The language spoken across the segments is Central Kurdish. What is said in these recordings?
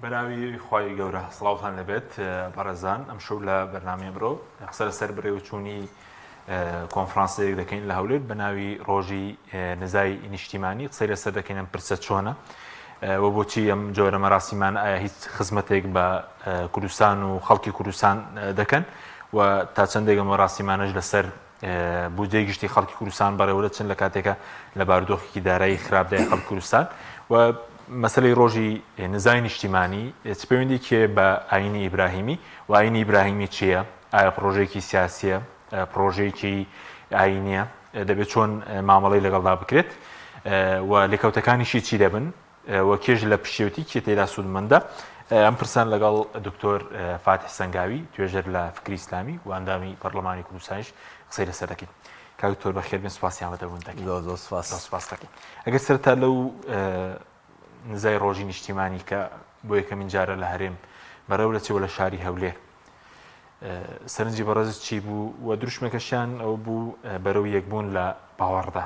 بەناوی خوای گەورە سڵاوتان لێبێت بەڕێزان ئەمشەو لە بەرنامەی ئەمرۆ قسە لەسەر بەڕێوەچوونی کۆنفرانسێک دەکەین لە هەولێر بە ناوی ڕۆژی نزای نیشتیمانی قسەی لەسەر دەکەین ئەم پرسە چۆنە و بۆچی ئەم جۆرە مەراسیمان ئایا هیچ خزمەتێک بە کوردستان و خەڵکی کوردستان دەکەن و تا چەندێک ئەم مەراسیمانەش لەسەر بودجەی گشتی خەڵکی کوردستان بەڕێوەدەچن لە کاتێکە لە بارودۆخێکی دارایی خراپدای خەڵکی کوردستان و مەسەلەی ڕۆژی نزای نیشتیمانی چ پەیوەندیکی هەیە بە ئاینی ئیبراهیمی و ئاینی ئیبراهیمی چییە؟ ئایا پڕۆژەیەکی سیاسیە؟ پڕۆژەیەکی ئاینیە؟ دەبێت چۆن مامەڵەی لەگەڵدا بکرێت و لێکەوتەکانیشی چی دەبن؟ و کێش لە پشێوتی کێ تێدا سوودمەندە؟ ئەم پرسان لەگەڵ دکتۆر فاتح سەنگاوی توێژەر لە فکری ئیسلامی و ئەندامی پەرلەمانی کوردستانیش قسەی لەسەر دەکەین. کاک دکتۆر بەخێر بێن سوپاسیان بە دەبوون دەکەین. زۆر زۆر سپاس. زۆر سپاس دەکەین. ئەگەر سەرەتا لەو نزای ڕۆژی نیشتیمانی کە بۆ یەکەمین جارە لە هەرێم بەڕێوە دەچێت و لە شاری هەولێر سەرنجی بەڕێزت چی بوو و دروشمەکەشیان ئەو بوو بەرەو یەکبوون لە باوەڕدا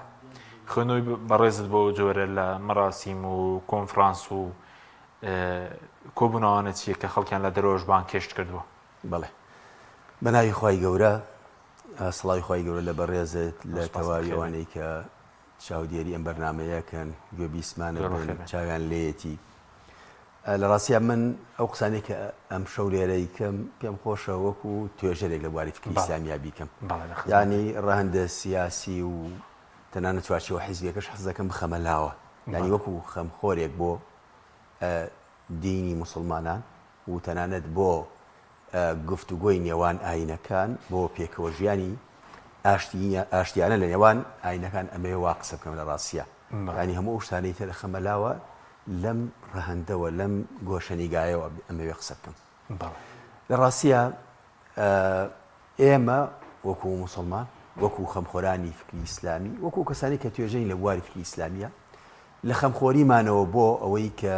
خوێنەوەی بەڕێزت بۆ جۆرە لە مەراسیم و کۆنفرانس و کۆبوونەوانە چییە کە خەڵکیان لە دەرەوەش بانگهێشت کردووە؟ بەڵێ بە ناوی خوای گەورە سڵاوی خوای گەورە لە بەڕێزت لە تەواوی ئەوانەی کە چاودێری ئەم بەرنامەیە کەن گوێبیستمانە بن چاویان لێیەتی لە ڕاستیا من ئەو قسانەی کە ئەم شەو لێرەی کەم پێم خۆشە وەکو توێژەرێک لە بواری فکری ئیسلامیا بیکەم یانی ڕەهەندە سیاسی و تەنانەت چوارچێوە حیزبیەکەش حەز دەکەم بخەمە لاوە یانی وەکو خەمخۆرێک بۆ دینی موسڵمانان و تەنانەت بۆ گفتوگۆی نێوان ئاینەکان بۆ پێکەوەژیانی ئاشتیانە لە نێوان ئاینەکان ئەمەوێ وا قسە بکەم لە ڕاستیا یانی هەموو ئەو شتانەی تر ئەخەمە لاوە لەم ڕەهەندەوە لەم گۆشەنیگایەوە ئەمەوێ قسە بکەم لە ڕاستیا ئێمە وەکو موسڵمان وەکو خەمخۆرانی فکری ئیسلامی وەکو کەسانی کە توێژەین لە بواری فکری ئیسلامیە لە خەمخۆریمانەوە بۆ ئەوەی کە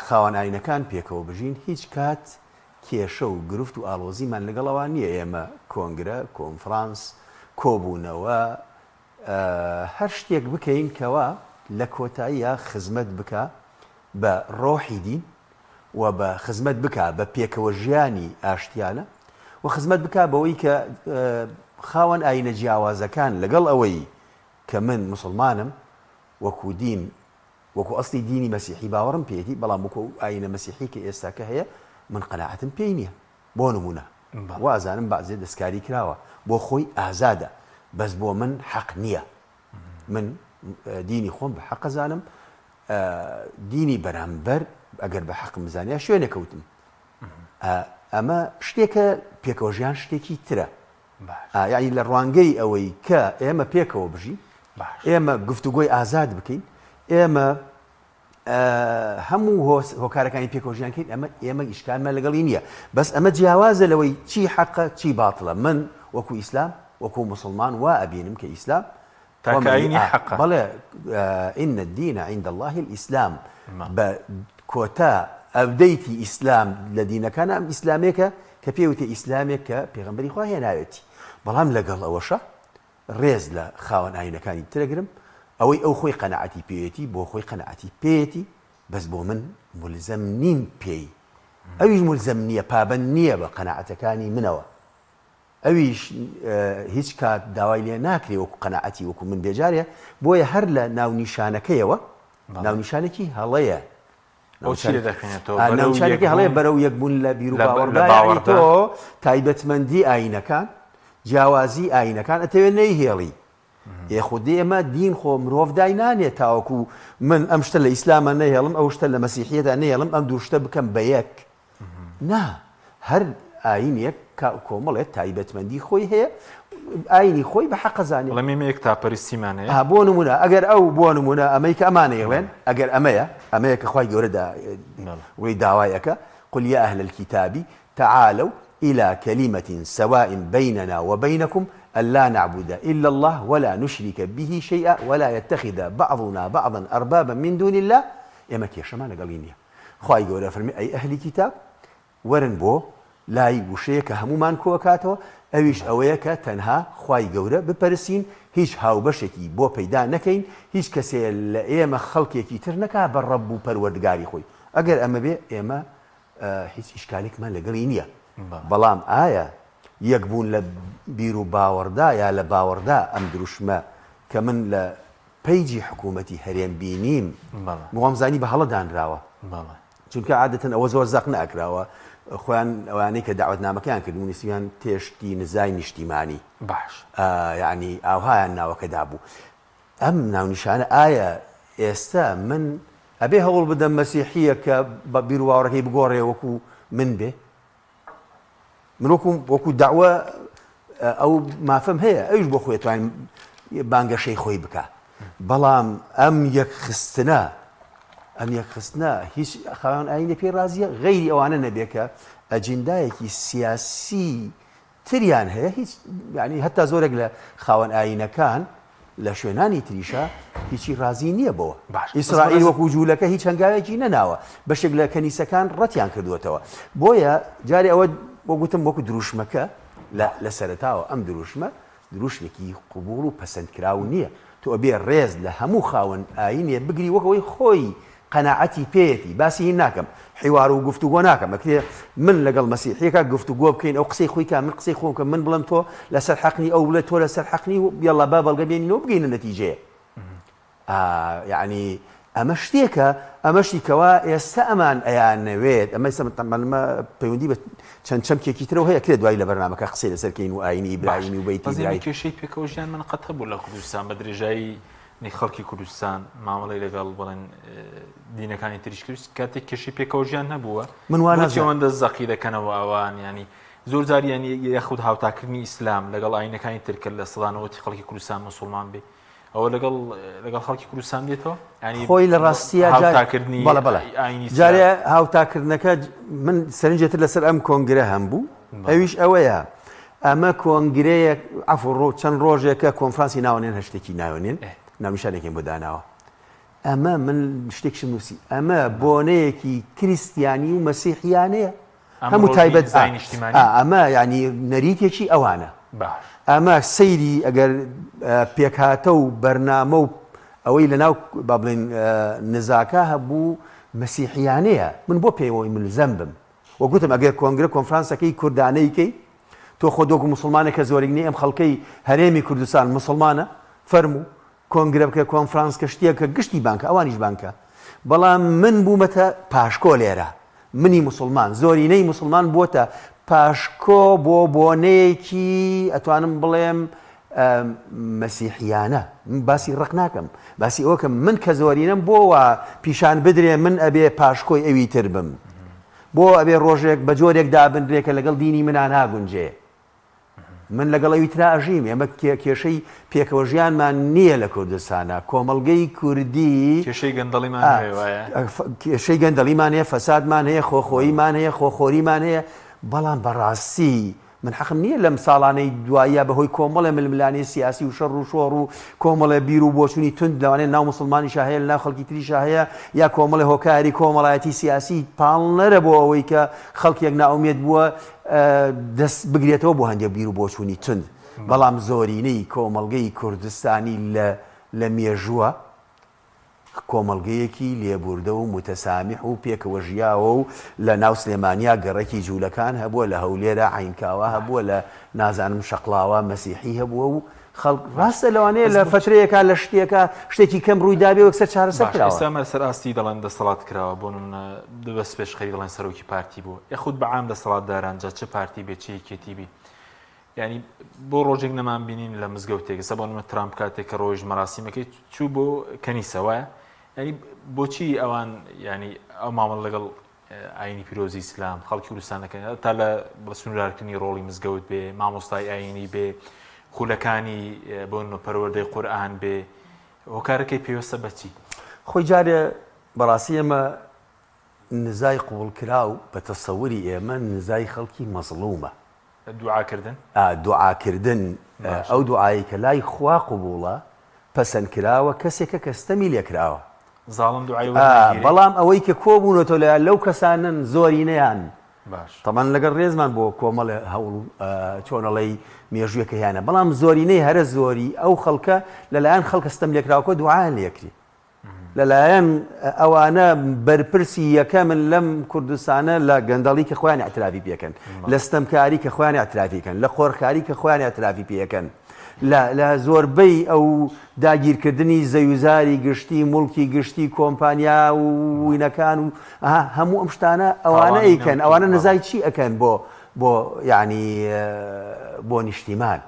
خاوەن ئاینەکان پێکەوە بژین، هیچ کات کێشە و گرفت و ئاڵۆزیمان لەگەڵ ئەوان نییە، ئێمە کۆنگرە، کۆنفرانس، کۆبوونەوە، هەر شتێک بکەین کەوا لە کۆتاییا خزمەت بکا بە ڕۆحی دین و بە خزمەت بکا بە پێکەوە ژیانی ئاشتیانە و خزمەت بکا بەوەی کە خاوەن ئاینە جیاوازەکان لەگەڵ ئەوەی کە من موسڵمانم وەکو دین وەکو ئەسڵی دینی مەسیحی باوەڕم پێیەتی بەڵام وەکو ئەو ئاینە مەسیحی کە ئێستاکە هەیە من قەناعەتم پێی نیە بۆ نمونە وازانم بەعزێ دەستکاری کراوە بۆ خۆی ئازادە بەس بۆ من حەق نیە من دینی خۆم بە حەق ئەزانم دینی بەرامبەر ئەگەر بە حەقم بزانیا شوێنێ کەوتم ئەمە شتێکە پێکەوەژیان شتێکی ترە یانی لە ڕوانگەی ئەوەی کە ئێمە پێکەوە بژین، ئێمە گفتوگۆی ئازاد بکەین، ئێمە هەموو هۆکارەکانی پێکەوە ژیان کەین، ئەمە ئێمە ئیشکالمان لەگەڵی نییە. بەس ئەمە جیاوازە لەوەی چی حەقە چی باتڵە. من وەکو ئیسلام، وەکو موسڵمان وا ئەبینم کە ئیسلام تاکە ئایینی حەقە. بەڵێ، ان الدین عند اللە الاسلام، بە کۆتا ئەپدەیتی ئیسلام لە دینەکانە ئەم ئیسلامێکە کە پێی وتێ ئیسلامێک کە پێغەمبەری خوا هێناوێتی، بەڵام لەگەڵ ئەوەشا ڕێز لە خاوەن ئایینەکانی تر ئەگرم، ئەوەی ئەو خۆی قەناعەتی پێیەتی بۆ خۆی قەناعەتی پێیەتی، بەس بۆ من مولزەم نیم پێی، ئەویش مولزەم نییە پابەند نییە بە قەناعەتەکانی منەوە. ئەویش هیچ کات داوای لێ ناکرێ وەکو قەناعەتی وەکو من بێ جارێ، بۆیە هەر لە ناونیشانەکەیەوە ناونیشانێکی هەڵەیە. ئەو چی لێ دەخوێنێتەوە؟ ناونیشانێکی هەڵەیە بەرەو یەکبوون لە بیروباوەڕدا، یانی تۆ تایبەتمەندی ئایینەکان، جیاوازی ئایینەکان ئەتەوێ نەیهێڵی. ئێ خودی ئێمە دین خۆ مرۆڤ داینانێ تاوەکو من ئەم شتە لە ئیسلامە نەهێڵم ئەو شتە لە مەسیحیەتا نەهێڵم ئەم دوو شتە بکەم بە یەک. نا، هەر ئایینێک کۆمەڵێک تایبەتمەندی خۆی هەیە، ئایینی خۆی بە حەق ئەزانێ. بەڵام ئێمە یەکتاپەرستیمان هەیە. ها بۆ نموونە ئەگەر ئەو بۆ نموونە ئەمەی کە ئەمانە ئەیڵێن، ئەگەر ئەمەیە، ئەمەیە کە خوای گەورە دا وەی داوای ئەکا، قل یا اهل الکتاب تعالوا الی کلمە سواء بیننا وبینکم الا نعبد الا اللە ولا نشرک به شیئا ولا یتخذ بعضنا بعضا اربابا من دون اللە، ئێمە کێشەمان لەگەڵی نییە. خوای گەورە فەرمی ئەی ئەهلی کیتاب وەرن بۆ لای وشەیەک کە هەموومان کۆکاتەوە. ئەویش ئەوەیە کە تەنها خوای گەورە بپەرستین، هیچ هاوبەشێکی بۆ پەیدا نەکەین، هیچ کەسێ لە ئێمە خەڵکێکی تر نەکا بە ڕەب و پەروەردگاری خۆی. ئەگەر ئەمە بێ ئێمە هیچ ئیشکالێکمان لەگەڵی نییە. بەڵام ئایا یەکبوون لە بیروباوەڕدا یا لە باوەڕدا ئەم دروشمە کە من لە پەیجی حکوومەتی هەرێم بینیم وامزانی بە هەڵە دانراوە. چونکە عادەتەن ئەوە زۆر زەق نەئەکراوە خۆیان ئەوانەی کە داوەتنامەکەیان کردبوو نووسیان تێشتی نزای نیشتیمانی باش یعنی ئاوهایان ناوەکە دابوو ئەم ناونیشانە ئایا ئێستا من ئەبێ هەوڵ بدەم مەسیحیە کە بە بیرواڕەکەی بگۆڕێ وەکو من بێ من وەکو وەکو داوە ئەو مافەم هەیە ئەویش بۆ خۆی توانین بانگەشەی خۆی بکە بەڵام ئەم یەکخستنە ئەم یەکخستنە هیچ خاوەن ئاینە پێی ڕازیە غەیری ئەوانە نەبێ کە ئەجندایەکی سیاسی تریان هەیە هیچ یعنی هەتا زۆرێک لە خاوەن ئاینەکان لە شوێنانی تریشا هیچی ڕازی نییە بەوە. باش بەس ئیسرائیل بەڕێز. وەکو جوولەکە هیچ هەنگاوێکی نەناوە، بەشێک لە کەنیسەکان ڕەتیان کردووەتەوە. بۆیە جارێ ئەوە وەک وتم وەکو دروشمەکە لە لە سەرەتاوە ئەم دروشمە دروشمێکی قبوڵ و پەسەندکراو نییە. تۆ ئەبێ ڕێز لە هەموو خاوەن ئایینێ بگری وەک ئەوەی خۆی قەناعەتی پێیەتی باسی هین ناکەم حیوار و گفتوگۆ ناکەم ئەکرێ من لەگەڵ مەسیحیەکا گفتوگۆ بکەین ئەو قسەی خۆی کا من قسەی خۆم کەم من بڵێم تۆ لەسەر حەق نی ئەو بڵێ تۆ لەسەر حەق نی و یەڵا با بەڵگە بێنینەوە بگەینە نەتیجەیە ئا یعنی ئەمە شتێکە ئەمەشی کەوا ئێستا ئەمان ئەیانەوێت ئەمە ئێستا من پەیوەندی بە چەند چەمکێکی ترەوە هەیە کرێ دوای لە بەرنامەکە قسەی لەسەر کەین و ئاینی باش ئیبراهیمی و بەیتی بەس ئێمە ئیبراهیم کێشەی پێکەوە ژیان من قەت هەبوو لە کوردستان بە درێژایی نی خەڵکی کوردستان مامەڵەی لەگەڵ بڵێن دینەکانی تریش کرد کاتێک کێشەی پێکەوە ژیان هەبووە من وا بۆچی نازانم. ئەوەندە زەقی دەکەنەوە ئەوان ینی زۆر جار ینی یاخود هاوتاکردنی ئیسلام لەگەڵ ئاینەکانی تر کە لە سەدانەوەتی خەڵکی کوردستان مسلمان بێ ئەوە لەگەڵ لەگەڵ خەڵکی کوردستان دێتەوە ینی خۆی لە ڕاستیە جار- هاوتاکردنی بەڵێ بەڵێ ئاینی ئیسلام. جارێ هاوتاکردنەکە ج- من سەرنجێتر لەسەر ئەم کۆنگرە هەم بوو ئەویش ئەوەیە ئەمە کۆنگرەیەک عەفو ڕۆ چەند ڕۆژێکە کۆنفرانسی ناوەنێن هەر شتێکی ناوەنێن ناونیشانێکیان بۆ داناوە ئەمە من شتێکشم نووسی ئەمە بۆنەیەکی کریستیانی و مەسیحیانەیە هەموو تایبەت ئەمە ینی نەریتێکی ئەوانە ئەمە سەیری ئەگەر پێکهاتە و بەرنامە و ئەوەی لە ناو با بڵێن نزاکە هەبوو مەسیحیانەیە من بۆ پێوەی ملزەم بم وە گوتم ئەگەر کۆنگرە کۆنفرانسەکەی کوردانەی کەی تۆ خۆت وەکو موسڵمانێک کە زۆرینەی ئەم خەڵکەی هەرێمی کوردستان موسڵمانە فەرموو کۆنگرە بکە کۆنفرانس کە شتێکە گشتی بانکە ئەوانیش بانکە بەڵام من بوومەتە پاشکۆ لێرە منی موسڵمان زۆرینەی موسڵمان بووەتە پاشکۆ بۆ بۆنەیەکی ئەتوانم بڵێم مەسیحیانە من باسی ڕق ناکەم باسی ئەوە کەم من کە زۆرینەم بۆ وا پیشان بدرێ من ئەبێ پاشکۆی ئەوی تر بم بۆ ئەبێ ڕۆژێک بە جۆرێک دابنرێ کە لەگەڵ دینی منا ناگونجێ من لەگەڵ ئەوی ترا ئەژیم ئێمە کێشەی پێکەوە ژیانمان نییە لە کوردستانە کۆمەڵگەی کوردی کێشەی گەندەڵیمان هەیە وایە کێشەی گەندەڵیمان هەیە فەسادمان هەیە خۆخۆییمان هەیە خۆخۆریمان هەیە بەڵام بەڕاستی من حەقم نییە لەم ساڵانەی دواییە بە هۆی کۆمەڵێ ململانێی سیاسی و شەڕ و شۆڕ و کۆمەڵێ بیر و بۆچوونی توند لەوانەیە ناو موسڵمانیشا هەیە لەناو خەڵکی تریشا هەیە یا کۆمەڵێ هۆکاری کۆمەڵایەتی سیاسی پاڵنەرە بۆ ئەوەی کە خەڵکێک نائومێد بووە دەست بگرێتەوە بۆ هەندێک بیر و بۆچوونی توند بەڵام زۆرینەی کۆمەڵگەی کوردستانی لە لە مێژووە کۆمەڵگەیەکی لێبوردە و موتەسامیح و پێکەوە ژیاوە و لە ناو سلێمانیا گەڕەکی جوولەکان هەبووە، لە هەولێرا عەینکاوا هەبووە، لە نازانم شەقڵاوە مەسیحی هەبووە و خەڵک ڕاستە لەوانەیە لە فەترەیەکا لە شتێکا شتێکی کەم ڕووی دابێ وەک سەر چارەسەر باش کراوە. ئێستا ئەمە لەسەر ئاستی دەڵێن دەسەڵات کراوە بۆ نمونە دەستپێشخەری دەڵێن سەرۆکی پارتی بووە یاخود بە عام دەسەڵاتداران جا چ پارتی بێ چ یەکێتی بی یانی بۆ ڕۆژێک نەمان بینین لە مزگەوتێک ئێستا بۆ نمونە ترامپ کاتێک کە ڕۆیشت مەراسیمەکەی چوو بۆ کەنیسە وایە ینی بۆچی ئەوان ینی ئەو مامەڵ لەگەڵ ئاینی پیرۆزی ئیسلام خەڵکی کوردستان دەکەن تا لە بە سنووردارکردنی ڕۆڵی مزگەوت بێ مامۆستای ئاینی بێ خولەکانی بۆ پەروەردەی قورئان بێ هۆکارەکەی پێویستە بەچی خۆی جارێ بەڕاستی ئێمە نزای قبوڵکراو بە تەسەوری ئێمە نزای خەڵکی مەزڵومە دوعا کردن؟ ئا دوعا کردن، باشە. ئەو دوعایەی کە لای خوا قبوڵە، پەسەند کراوە، کەسێکە کە ستەمی لێ کراوە. زاڵم دوعای ئا وەرناگیرێ؟ بەڵام ئەوەی کە کۆبوونەتەوە لە لەو کەسانەن زۆرینەیان. باش. تەبعەن لەگەڵ ڕێزمان بۆ کۆمەڵێ هەوڵ و چۆنەڵێی مێژوویەک کە هەیانە بەڵام زۆرینەی هەرە زۆری ئەو خەڵکە لەلایەن خەڵکە ستەملێکراوەکە دوعایان لێکرێ لەلایەن ئەوانە بەرپرسی یەکەمن لەم کوردستانە لە گەندەڵی کە خۆیان اعترافی پێکەن لە ستەمکاری کە خۆیان اعترافی کەن لە قۆرخکاری کە خۆیان اعترافی پێکەن لە زۆربەی ئەو داگیرکردنی زەویوزاری گشتی موڵکی گشتی کۆمپانیا و وینەکان و هەموو ئەم شتانە ئەوانە ئەیکەن ئەوانە نزای چی ئەکەن بۆ بۆ یعنی بۆ نیشتیمان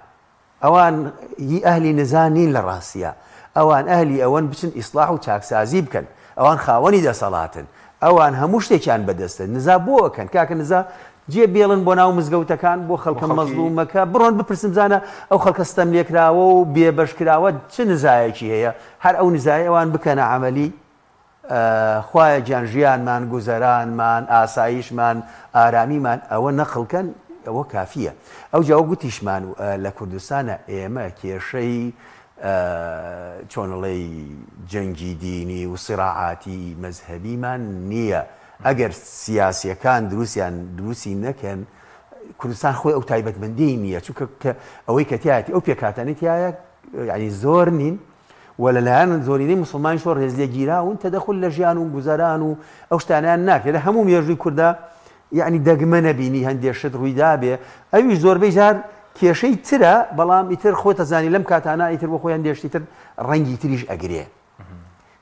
ئەوان هی ئەهلی نزا نین لە ڕاستیا ئەوان ئەهلی ئەوەن بچن ئیسڵاح و چاکسازی بکەن ئەوان خاوەنی دەسەڵاتن ئەوان هەموو شتێکیان بەدەستە نزا بۆ ئەکەن کاکە نزا جێ بێڵن بۆ ناو مزگەوتەکان بۆ خەڵکە مەزڵومەکە بڕۆن بپرسن بزانە ئەو خەڵکە ستەم لێکراوە و بێبەشکراوە چ نزایەکی هەیە هەر ئەو نزای ئەوان بکەنە عەمەلی خوایە گیان ژیانمان گوزەرانمان ئاسایشمان ئارامیمان ئەوە نەقڵ کەن ئەوە کافیە ئەوجا وەک گوتیشمان لە کوردستانە ئێمە کێشەی چۆنڵێی جەنگی دینی و سیراعاتی مەزهەبیمان نییە ئەگەر سیاسیەکان دروستیان دروستی نەکەن کوردستان خۆی ئەو تایبەتمەندی نییە چونکە کە ئەوەی کە تایەتی ئەو پێکهاتانەی تایە یعنی زۆر نین و لەلایەن زۆرینەی موسڵمانیشەوە ڕێزلێگیراون، تەدەخول لە ژیان و گوزەران و ئەو شتانەیان ناکرێت. لە هەموو مێژووی کوردا یەعنی دەگمەنە بینی هەندێ شت ڕوویدابێ، ئەویش زۆربەی جار کێشەی ترە، بەڵام ئیتر خۆت ئەزانی لەم کاتانە ئیتر بۆ خۆی هەندێ شتی تر ڕەنگی تریش ئەگرێ.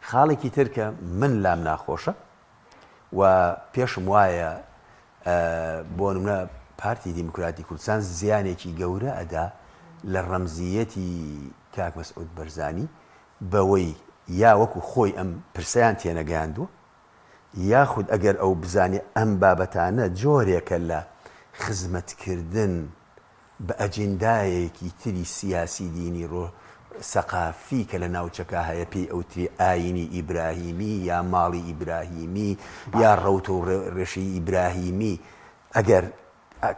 خاڵێکی تر کە من لام ناخۆشە و پێشم وایە بۆ نمونە پارتی دیموکراتی کوردستان زیانێکی گەورە ئەدا لە ڕەمزییەتی کاک مەسعود بەرزانی بەوەی یا وەکو خۆی ئەم پرسەیان تێنەگەیاندووە یاخود ئەگەر ئەو بزانێ ئەم بابەتانە جۆرێکە لە خزمەتکردن بە ئەجندایەکی تری سیاسی دینی ڕۆ سەقافی کە لە ناوچەکە هەیە پێی ئەوترێ ئایینی ئیبراهیمی یا ماڵی ئیبراهیمی یا ڕەوت و ڕێشەی ئیبراهیمی ئەگەر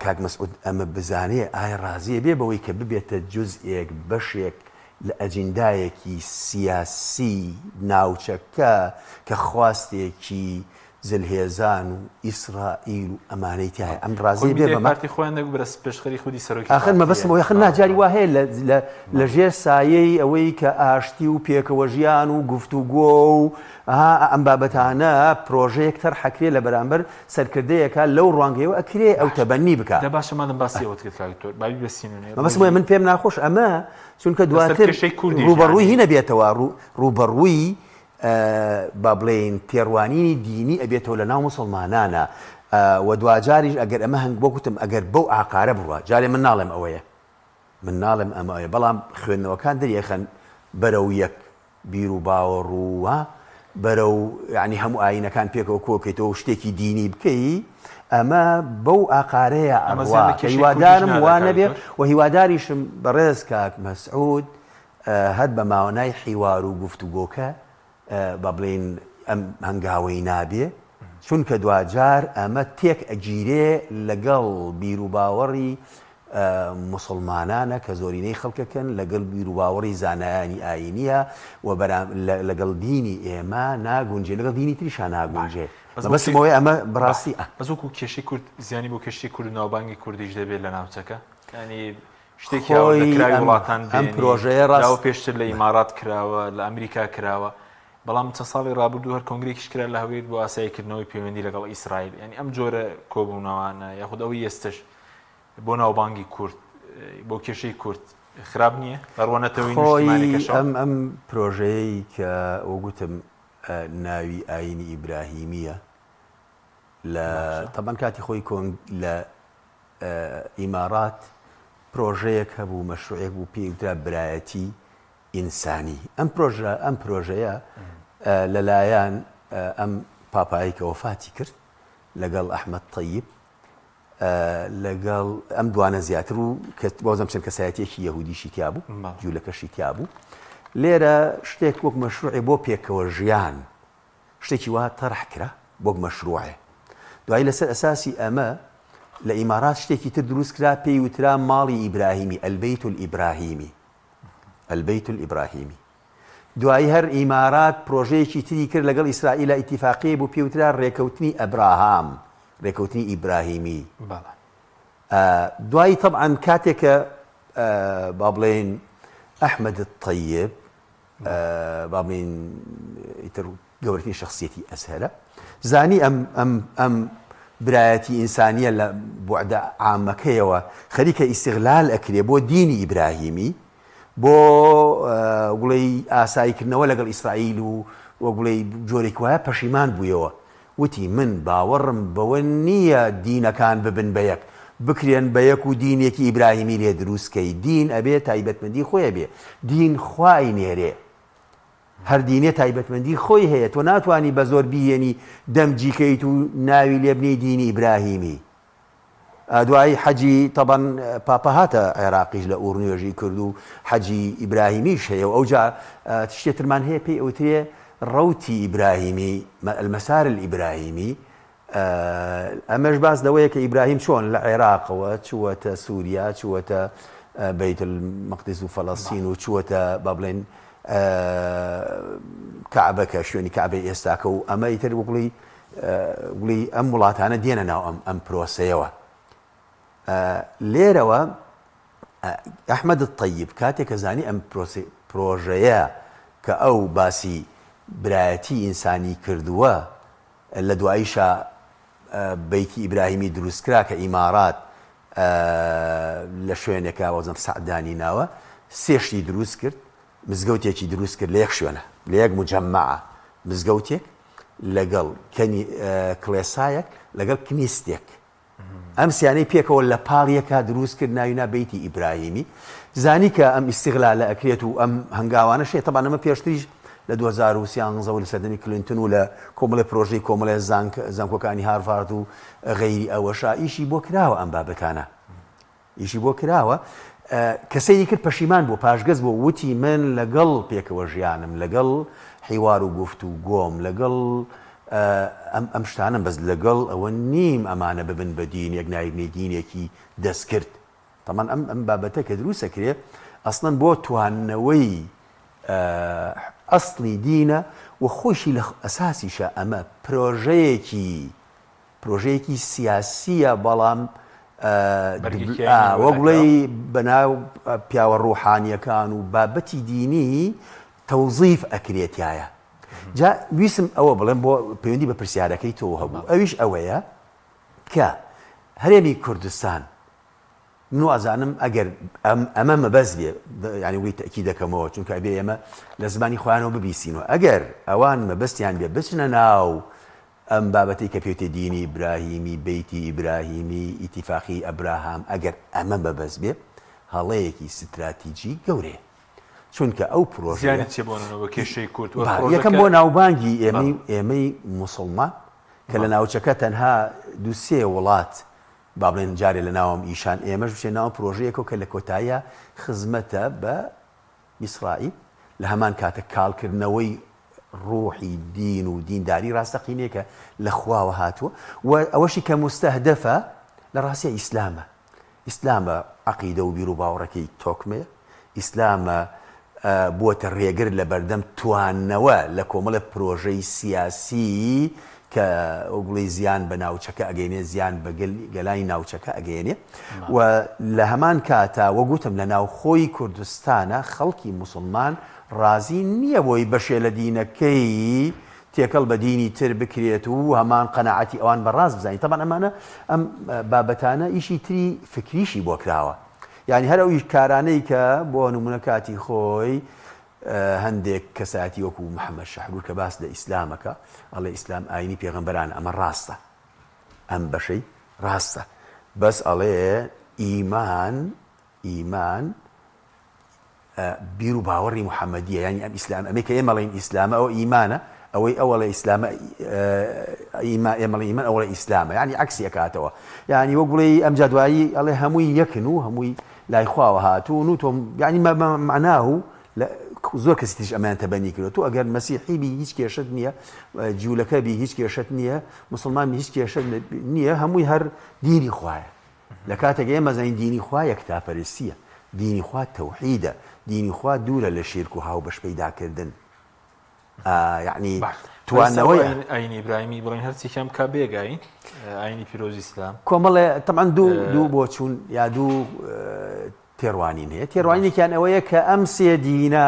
کاک مەسعود ئەمە بزانێ ئایا ڕازی ئەبێ بەوەی کە ببێتە جوزئێک، بەشێک لە ئەجیندایەکی سیاسی ناوچەکە کە خواستێکی زلهێزان و ئیسرائیل و ئەمانەی تیایە ئەم ڕازی بێ بەمە؟ پارتی خۆیان نەک بەرە پێشخەری خودی سەرۆکی ئاخر مەبەستم ئەوەیە ئاخر نا جاری وا هەیە لە لە لە ژێر سایەی ئەوەی کە ئاشتی و پێکەوەژیان و گفتوگۆ و ئەها ئەم بابەتانە پرۆژەیەک تەرح ئەکرێ لە بەرامبەر سەرکردەیەکە لەو ڕوانگەیەوە ئەکرێ ئەو تەبەنی بکا. دە باشە مادەم باسی ئەوەت کرد کاک دکتۆر با بیبەستینەوە مەبەستم وایە من پێم ناخۆش ئەمە چونکە دواتر ڕووبەڕووی هی نەبێتەوە ڕووبەڕووی با بڵێین تێڕوانینی دینی ئەبێتەوە لە ناو موسڵمانانە و دواجاریش ئەگەر ئەمە هەنگ وەک وتم ئەگەر بەو ئاقارە بڕوا جارێ من ناڵێم ئەوەیە من ناڵێم ئەمە ئەوەیە بەڵام خوێندنەوەکان دەریەخەن بەرەو یەک بیروباوەڕ و بەرەو یانی هەموو ئایینەکان پێکەوە کۆکەیتەوە و شتێکی دینی بکەی ئەمە بەو ئاقارەیە ئەڕوا هیوادارم وا نەبێ و هیواداریشم بەڕێز کاک مەسعود هەر بە ماوەنای حیوار و گفتوگۆکە با بڵێین ئەم هەنگاوەی نابێ چونکە دواجار ئەمە تێک ئەگیرێ لەگەڵ بیروباوەڕی موسڵمانانە کە زۆرینەی خەڵکەکەن لەگەڵ بیروباوەڕی زانایانی ئایینیە و لەگەڵ دینی ئێمە ناگونجێ لەگەڵ دینی تریشا ناگونجێ مەبەستم ئەوەیە ئەمە بەڕاستی ئە. بەس وەکو کێشەی کورد زیانی بۆ کێشەی کورد و ناوبانگی کوردیش دەبێت لە ناوچەکە یانی شتێکی هاوردەکراوی وڵاتان ئەم پرۆژەیە ڕاست پێشتر لە ئیمارات کراوە لە ئەمریکا کراوە بەڵام چەند ساڵی ڕابردوو هەر کۆنگرێکیش کرا لە هەولێر بۆ ئاساییکردنەوەی پەیوەندی لەگەڵ ئیسرائیل یانی ئەم جۆرە کۆبوونەوانە یاخود ئەوەی ئێستش بۆ ناوبانگی کورد بۆ کێشەی کورد خراپ نییە لە ڕووە نەتەوەی نیشتیمانەکەشەوە؟ ئەم ئەم پرۆژەیەی کە وەگوتم ناوی ئایینی ئیبراهیمییە لە تەبەن کاتی خۆی کۆنگ لە ئیمارات پرۆژەیەک هەبوو مەشروعێک بوو پێی وترا برایەتی ئینسانی ئەم پرۆژە ئەم پرۆژەیە لەلایەن ئەم پاپایی کە وەفاتی کرد لەگەڵ ئەحمەد تەیب لەگەڵ ئەم دوانە زیاتر و بازم چەند کەسایەتیەکی یەهودیشی تیا بوو جوولەکەشی تیا بوو لێرە شتێک وەک مەشروعێ بۆ پێکەوە ژیان شتێکی وا تەرح کرا وەک مەشروعێ دوایی لەسەر ئەساسی ئەمە لە ئیمارات شتێکی تر دروست کرا پێی وترا ماڵی ئیبراهیمی البیت الابراهیمی البیت الابراهیمی دوایی هەر ئیمارات پرۆژەیەکی تری کرد لەگەڵ ئیسرائیلا ئیتیفاقیەی بوو پێی وترا ڕێکەوتنی ئەبراهام. ڕێکەوتنی ئیبراهیمی. دوایی تەبعەن کاتێک کە با بڵێین ئەحمەد تەیب با بڵێین ئیتر گەورەترین شخصیەتی ئەزهەرە زانی ئەم ئەم ئەم برایەتی ئینسانیە لە بوعدە عامەکەیەوە خەریکە ئیستغلال ئەکرێ بۆ دینی ئیبراهیمی بۆ گوڵی ئاساییکردنەوە لەگەڵ ئیسرائیل و وەگوڵی جۆرێک وایە پەشیمان بوویەوە وتی، من باوەڕم بەوە نییە دینەکان ببن بە یەک، بکرێن بە یەک و دینێکی ئیبراهیمی لێ دروست کەی، دین ئەبێ تایبەتمەندی خۆی هەبێ، دین خوا ئەینێرێ، هەر دینێ تایبەتمەندی خۆی هەیە، تۆ ناتوانی بە زۆر بیهێنی دەمجی کەیت و ناوی لێ بنێی دینی ئیبراهیمی. دوایی حەجی تەبەن پاپا هاتە عێراقیش لە ئوور نوێژی کرد و حەجی ئیبراهیمیش هەیە و ئەوجا شتێ ترمان هەیە پێی ئەوترێ ڕەوتی ئیبراهیمی المسار الإبراهیمی ئەمەش باس لەوەیە کە ئیبراهیم چۆن لە عێراقەوە چووەتە سووریا چووەتە بەیت المەقدس و فەلەستین و چووەتە با بڵێن کەعبە کە شوێنی کەعبەی ئێستاکە و ئەمە ئیتر وەکوڵی گوڵی ئەم وڵاتانە دێنە ناو ئەم ئەم پرۆسەیەوە. لێرەوە ئەحمەد تەیب کاتێک کە زانی ئەم پرۆژەیە کە ئەو باسی برایەتی ئینسانی کردووە لە دواییشا بەیتی ئیبراهیمی دروستکرا کە ئیمارات لە شوێنێکا وەزم سەعدانی ناوە سێ شتی دروست کرد مزگەوتێکی دروست کرد لە یەک شوێنە لە یەک مجەمەعە مزگەوتێک لەگەڵ کڵێسایەک لەگەڵ کنیستێک ئەم سیانەی پێکەوە لە پاڵ یەکا دروست کرد ناوی نا بەیتی ئیبراهیمی زانی کە ئەم ئیستیغلالە ئەکرێت و ئەم هەنگاوانە شێ تەبان ئەمە پێشتریش لە 2013 و لە سەردەمی کلینتن و لە کۆمەڵی پرۆژەی کۆمەڵی زانک زانکۆکانی هارڤارد و غەیری ئەوەشا ئیشی بۆ کراوە ئەم بابەتانە ئیشی بۆ کراوە کە سەیری کرد پەشیمان بوو پاشگەز بوو وتی من لەگەڵ پێکەوە ژیانم لەگەڵ حیوار و گفت و گۆم لەگەڵ ئەم ئەم شتانم بەس لەگەڵ ئەوە نیم ئەمانە ببن بە دینێک نایبنی دینێکی دەستکرد تەمان ئەم ئەم بابەتە کە دروستە کرێ ئەسڵەن بۆ توانەوەی ئەسڵی دینە و خۆشی لە ئەساسیشە ئەمە پرۆژەیەکی پرۆژەیەکی سیاسییە بەڵام وەک بڵێی بەناو پیاوە ڕوحانیەکان و بابەتی دینی تەوزیف ئەکرێت تایە جا ویسم ئەوە بڵێم بۆ پەیوەندی بە پرسیارەکەی تۆ هەبوو ئەویش ئەوەیە کە هەرێمی کوردستان من وازانم ئەگەر ئەمە مەبەست بێ یانی وی تەئکید دەکەمەوە چونکە ئەبێ ئێمە لە زمانی خۆیانەوە ببیسینەوە ئەگەر ئەوان مەبەستیان بێ بچنە ناو ئەم بابەتەی کە پێوتێ دینی ئیبراهیمی بەیتی ئیبراهیمی ئیتیفاقی ئەبراهام ئەگەر ئەمە مەبەست بێ هەڵەیەکی ستراتیجی گەورەیە چونکە ئەو پرۆژەیە زیانی چیە بۆ نمونە بۆ کێشەی کورد وە با پرۆژەکە یەکەم بۆ ناوبانگی ئێمەی بەڵێ. ئێمەی موسڵمان کە لە ناوچەکە تەنها دوو سێ وڵات با بڵێن جارێ لە ناوم ئیشان ئێمەش بچێ ناو پرۆژەیەکەوە کە لە کۆتاییا خزمەتە بە ئیسرائیل لە هەمان کاتە کاڵکردنەوەی ڕوحی دین و دینداری ڕاستەقینەیەکە لە خواوە هاتووە و ئەوەشی کە موستەهدەفە لە ڕاستیا ئیسلامە ئیسلامە عەقیدە و بیروباوەڕەکەی تۆکمەیە، ئیسلامە بووەتە رێگر لە بەردەم توانەوە لە کۆمەڵێ پرۆژەی سیاسی کە وەک بڵێی زیان بە ناوچەکە ئەگەینێ، زیان بە گەلانی ناوچەکە ئەگەیەنێ و لە هەمان کاتا وەک وتم لە ناوخۆی کوردستانە خەڵکی موسڵمان رازی نییە بۆی بەشێ لە دینەکەی تێکەڵ بە دینی تر بکرێت و هەمان قەناعەتی ئەوان بە ڕاست بزانین تەبعەن ئەمانە ئەم بابەتانە ئیشی تری فکریشی بۆ کراوە یعنی هەر ئەو کارانەی کە بۆ نمونە کاتی خۆی هەندێک کەسایەتی وەکو محەممەد شەحرور کە باس لە ئیسلامەکە ئەڵێ ئیسلام ئاینی پێغەمبەران ئەمە ڕاستە ئەم بەشەی ڕاستە بەس ئەڵێ ئیمان ئیمان بیر و باوەڕی محەمەدیە یانی ئەم ئیسلام ئەمەی کە ئێمە ئەڵێین ئیسلامە ئەوە ئیمانە ئەوەی ئەو ئەڵێ ئیسلامە ئیما ئێمە ئەڵێین ئیمان ئەو ئەڵێ ئیسلامە یانی عەکسی ئەکاتەوە یانی وەک بڵێی ئەمجا دوایی ئەڵێ هەمووی یەکن و هەمووی لای خواوە هاتوون و تۆ یانی مەعناه زۆر کەسی تریش ئەمەیان تەبەنی کردوە تۆ ئەگەر مەسیحی بی هیچ کێشەت نییە جوولەکە بی هیچ کێشەت نییە مسلمان بی هیچ کێشەت نییە هەمووی هەر دینی خوایە لە کاتێک ئێمە زانین دینی خوا یەکتاپەرستیە، دینی خوا تەوحیدە، دینی خوا دوورە لە شیرک و هاوبەش پەیدا کردن. یعنی توانەوەی ئاینی ئیبراهیمی بڵێن هەرچیکیان بکە بێگاین ئاینی پیرۆزی ئیسلام کۆمەڵێ تەمان دوو دوو بۆچوون یا دوو تێڕوانین هەیە تێڕوانینێکیان ئەوەیە کە ئەم سێ دینە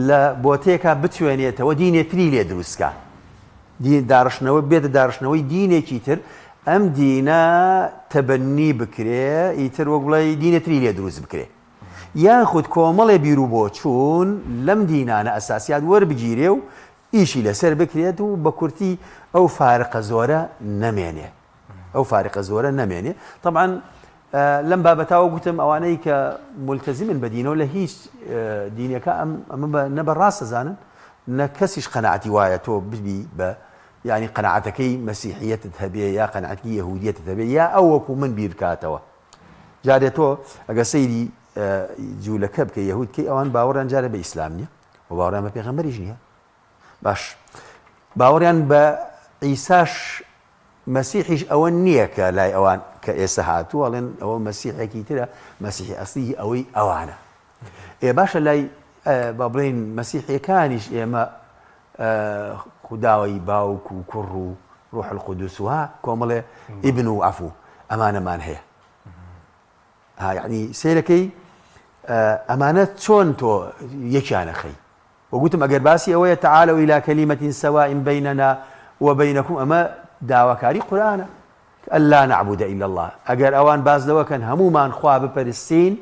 لە بۆتێکا بتوێنێتەوە دینێتری لێ دروستکە دین داڕشتنەوە بێتە داڕشتنەوەی دینێکی تر ئەم دینە تەبەنی بکرێ ئیتر وەک بڵێ دینێتری لێ دروست بکرێ یاخود کۆمەڵێ بیروبۆچوون لەم دینانە ئەساسیات وەربگیرێ و ئیشی لەسەر بکرێت و بە کورتی ئەو فارقە زۆرە نەمێنێ ئەو فارقە زۆرە نەمێنێ طبعا لەم بابەتاوە گوتم ئەوانەی کە ملتەزیمن بە دینەوە لە هیچ دینەکە ئەم ئەمە بە نە بە ڕاست دەزانن نە کەسیش قەناعەتی وایە تۆ ببی بە یعنی قەناعەتەکەی مەسیحیەتت هەبێ یا قەناعەتی یەهودیەتت هەبێ یا ئەو وەکو من بیر بکاتەوە جارێ تۆ ئەگەر سەیری جوولەکە بکەی یەهود کەی ئەوان باوەڕیان جارێ بە ئیسلام نییە و باوەڕیان بە پێغەمبەریش نییە باش باوەڕیان بە عیساش مەسیحیش ئەوە نییە کە لای ئەوان کە ئێستا هاتووە ئەڵێن ئەوە مەسیحێکی ترە مەسیحی ئەسلی ئەوەی ئەوانە ئێ باشە لای با بڵێین مەسیحیەکانیش ئێمە خوداوەی باوک و کوڕ و ڕوح القدس و ها کۆمەڵێ ئیبن و عەفو ئەمانەمان هەیە ها یعنی سەیرەکەی ئەمانە چۆن تۆ یەکیانە خەی وگوتم ئەگەر باسی ئەوەیە تعالوا إلى كلمة سواء بيننا وبينكم ئەمە داواکاری قورئانە ألا نعبد إلا الله ئەگەر ئەوان باس لەوە کەن هەموومان خوا بپەرستین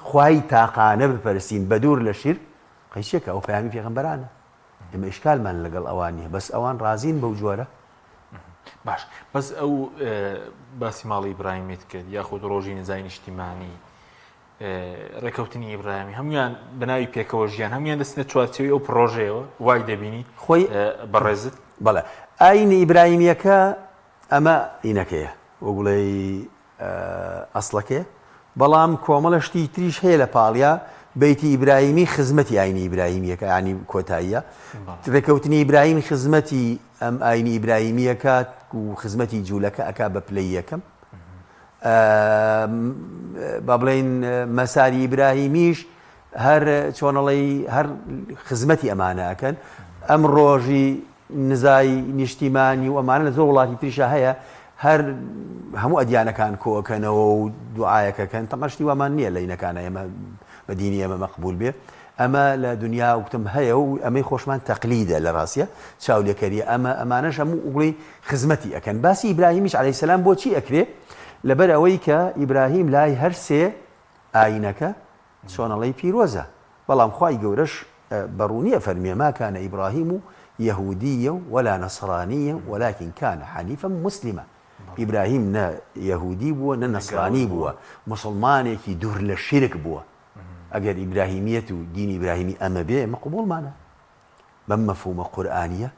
خوای تاقانە بپەرستین بەدوور لە شیرک قەیچێکە ئەو پەیامی پێغەمبەرانە ئێمە ئیشکالمان لەگەڵ ئەوان نییە بەس ئەوان ڕازین بەو جۆرە باش بەس ئەو باسی ماڵی ئیبراهیمیت کرد یاخود ڕۆژی نزای نیشتیمانی ڕێکەوتنی ئیبراهیمی هەمویان بەناوی پێکەوە ژیان هەمویان دەستنە چوارچێوەی ئەو پرۆژەیەوە وای دەبینی خۆی بەڕێزت بەڵێ ئاینی ئیبراهیمیەکە ئەمە ئینەکەیە وەک بڵێی ئەسڵەکەیە بەڵام کۆمەڵە شتی تریش هەیە لە پاڵیا بەیتی ئیبراهیمی خزمەتی ئاینی ئیبراهیمیەکە ینی کۆتاییە ڕێکەوتنی ئیبراهیم خزمەتی ئەم ئاینی ئیبراهیمیەکە و خزمەتی جوولەکە ئەک بە پلەی یەکەم با بڵێین مەساری ئیبراهیمیش هەر چۆنەڵی هەر خزمەتی ئەمانە ئەکەن ئەم ڕۆژی نزای نیشتیمانی و ئەمانە لە زۆر وڵاتی تریشا هەیە هەر هەموو ئەدیانەکان کۆکەنەوە و دوعاەکەکەن تەمە شتی وامان نییە لە ئینەکانە ئێمە بە دینی ئێمە مەقبول بێ ئەمە لە دنیا وتم هەیە و ئەمەی خۆشمان تەقلیدە لە ڕاستە چاولێکەریە ئەمە ئەمانەش هەموو ئوگڵی خزمەتی ئەکەن باسی ئیبراهیمیش عەلەیهی سەلام بۆچی ئەکرێ لەبەر ئەوەی کە ئیبراهیم لای هەرسێ ئاینەکە چۆنەڵی پیرۆزە بەڵام خوای گەورەش بە ڕوونی ئەفەرموێ، ما کان ابراهیم یهودیا ولا نصرانیا ولکن کان حنیفا مسلما، ئیبراهیم نە یەهودی بووە نە نەسرانی بووە، موسڵمانێکی دوور لە شیرک بووە. ئەگەر ئیبراهیمیەت و دینی ئیبراهیمی ئەمە بێ ئێمە قبوڵمانە بەم مەفهومە قورئانیە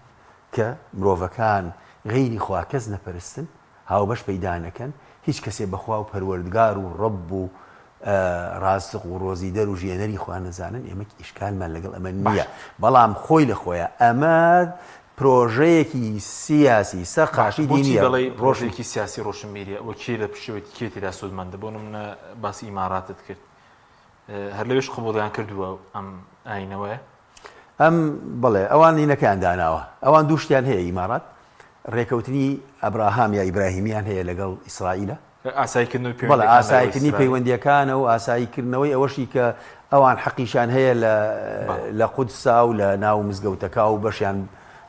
کە مرۆڤەکان غەیری خوا کەس نەپەرستن، هاوبەش پەیدا نەکەن، هیچ کەسێ بە خوا و پەروەردگار و ڕەب و ڕازق و ڕۆزیدەر و ژیێنەری خۆیان نەزانن، ئێمە ئیشکالمان لەگەڵ ئەمە نییە، بەڵام خۆی لە خۆیا ئەمە پرۆژەیەکی سیاسی سەقافی باشە بۆچی دینییە، دەڵێی ڕۆشن. پرۆژەیەکی سیاسی ڕۆشنبیریە و کێ لە پشتەوەیەتی کێ تێدا سوودمەندە؟ بۆ نمونە باسی ئیماراتت کرد هەر لەوێش قبوڵیان کردووە ئەم ئاینەوەیە؟ ئەم بەڵێ ئەوان ئینەکەیان داناوە ئەوان دوو شتیان هەیە ئیمارات ڕێکەوتنی ئەبراهام یا ئیبراهیمیان هەیە لەگەڵ ئیسرائیلە. ئاساییکردنەوەی بەڵێ پەیوەندیەکان لەگەڵ ئاساییکردنی ئیسرائیل. پەیوەندیەکانە و ئاساییکردنەوەی ئەوەشی کە ئەوان حەقیشیان هەیە لە بەڵێ. لە قودسا و لە ناو مزگەوتەکە و بەشیان